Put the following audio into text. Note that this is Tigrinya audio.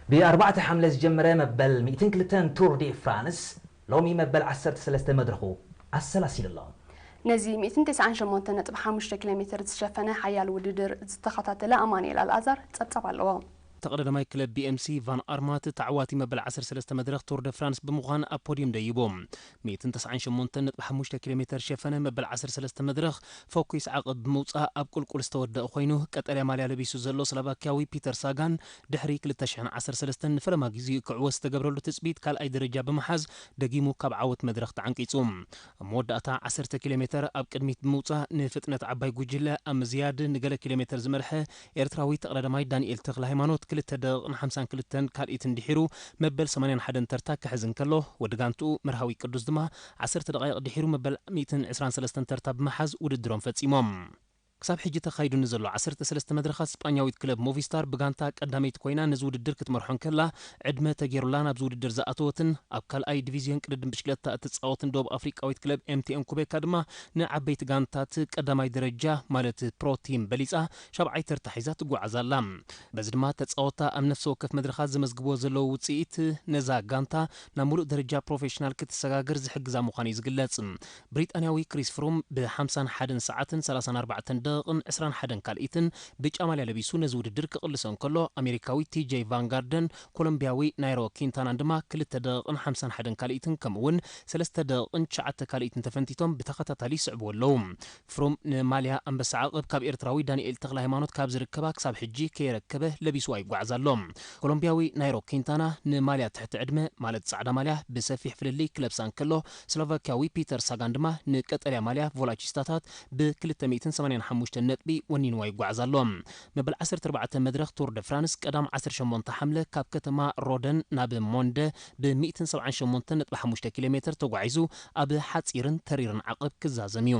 ብ ኣርባዕተ ሓምለ ዝጀመረ መበል ሚእትን ክልተን ቱር ዲ ፍራንስ ሎሚ መበል ዓሰርተ ሰለስተ መድረኹ ኣሰላሲሉ ኣሎ። ነዚ ሚእትን ተስዓን ሸሞንተን ነጥቢ ሓሙሽተ ኪሎ ሜትር ዝሸፈነ ሓያል ውድድር ዝተኸታተለ ኣማኑኤል ኣልኣዛር ጸብጻብ ኣለዎ። ተቐዳዳማይ ክለብ ቢ ኤም ሲ ቫን ኣርማት ተዓዋቲ መበል ዓሰርተ ሰለስተ መድረኽ ቱር ደ ፍራንስ ብምዃን ኣብ ፖድየም ደይቡ። ሚእትን ተስዓን ሸሞንተን ነጥቢ ሓሙሽተ ኪሎ ሜትር ሸፈነ መበል ዓሰርተ ሰለስተ መድረኽ ፎኪስ ዓቐብ ብምውጻእ ኣብ ቁልቁል ዝተወደአ ኮይኑ፣ ቀጠልያ ማልያ ለቢሱ ዘሎ ስሎቫክያዊ ፒተር ሳጋን ድሕሪ ክልተ ሽሕን ዓሰርተ ሰለስተን ንፈለማ ግዜኡ ክዕወት ዝተገብረሉ ትጽቢት ካልኣይ ደረጃ ብምሓዝ ደጊሙ ካብ ዓወት መድረኽ ተዓንቂጹ። ኣብ መወዳእታ ዓሰርተ ኪሎ ሜትር ኣብ ቅድሚት ብምውጻእ ንፍጥነት ዓባይ ጉጅለ ኣብ ምዝያድ ንገለ ኪሎ ሜትር ዝመርሐ ኤርትራዊ ተቐዳዳማይ ዳንኤል ተኽለ ሃይማኖት ክልተ ደቂቕን ሓምሳን ክልተን ካልኢትን ድሒሩ መበል ሰማንያን ሓደን ተርታ ክሕዝ እንከሎ፣ ወዲ ጋንትኡ መርሃዊ ቅዱስ ድማ ዓሰርተ ደቓይቕ ድሒሩ መበል ሚእትን ዕስራን ሰለስተን ተርታ ብምሓዝ ውድድሮም ፈጺሞም። ክሳብ ሕጂ ተኻይዱ ንዘሎ ዓሰርተ ሰለስተ መድረኻት ስጳኛዊት ክለብ ሞቪስታር ብጋንታ ቀዳመይቲ ኮይና ነዚ ውድድር ክትመርሖ እንከላ፣ ዕድመ ተገይሩላ ናብዚ ውድድር ዝኣተወትን ኣብ ካልኣይ ዲቪዝዮን ቅድድም ብሽክለታ እትጻወትን ደቡብ ኣፍሪቃዊት ክለብ ኤም ቲ ኤን ኩቤካ ድማ ንዓበይቲ ጋንታት ቀዳማይ ደረጃ ማለት ፕሮ ቲም በሊጻ ሻብዓይ ተርታ ሒዛ ትጓዓዝ ኣላ። በዚ ድማ ተጻወትታ ኣብ ነፍሲ ወከፍ መድረኻት ዘመዝግብዎ ዘለዉ ውጽኢት ነዛ ጋንታ ናብ ሙሉእ ደረጃ ፕሮፌሽናል ክትሰጋገር ዝሕግዛ ምዃኑ እዩ ዝግለጽ። ብሪጣንያዊ ክሪስ ፍሩም ብ ሓምሳን ሓደን ሰዓትን ሰላሳን ኣርባዕተን ደቂቕን ዕስራን ሓደን ካልኢትን ብጫ ማልያ ለቢሱ ነዚ ውድድር ክቕልሶ እንከሎ፣ ኣሜሪካዊ ቲ ጀይ ቫን ጋርደን ኮሎምቢያዊ ናይሮ ኪንታናን ድማ ክልተ ደቂቕን ሓምሳን ሓደን ካልኢትን ከምኡ እውን ሰለስተ ደቂቕን ትሽዓተ ካልኢትን ተፈንቲቶም ብተኸታታሊ ይስዕብዎ ኣለዉ። ፍሩም ንማልያ ኣንበሳ ዓቐብ ካብ ኤርትራዊ ዳንኤል ተኽለ ሃይማኖት ካብ ዝርከባ ክሳብ ሕጂ ከየረከበ ለቢስዋ ይጓዓዝ ኣሎ። ኮሎምቢያዊ ናይሮ ኪንታና ንማልያ ትሕቲ ዕድመ ማለት ጻዕዳ ማልያ ብሰፊሕ ፍልልይ ክለብሳ እንከሎ፣ ስሎቫክያዊ ፒተር ሳጋን ድማ ንቀጠልያ ማልያ ቮላቺስታታት ብ ክልተ ሚእትን ሰማንያን ሓሙሽተን ነጥቢ ወኒንዋ ይጓዓዝ ኣሎ። መበል ዓሰርተ ኣርባዕተ መድረኽ ቱር ደ ፍራንስ ቀዳም ዓሰርተ ሸሞንተ ሓምለ ካብ ከተማ ሮደን ናብ ሞንደ ብ ሚእትን ሰብዓን ሸሞንተን ነጥቢ ሓሙሽተ ኪሎ ሜትር ተጓዒዙ ኣብ ሓጺርን ተሪርን ዓቐብ ክዛዘም እዩ።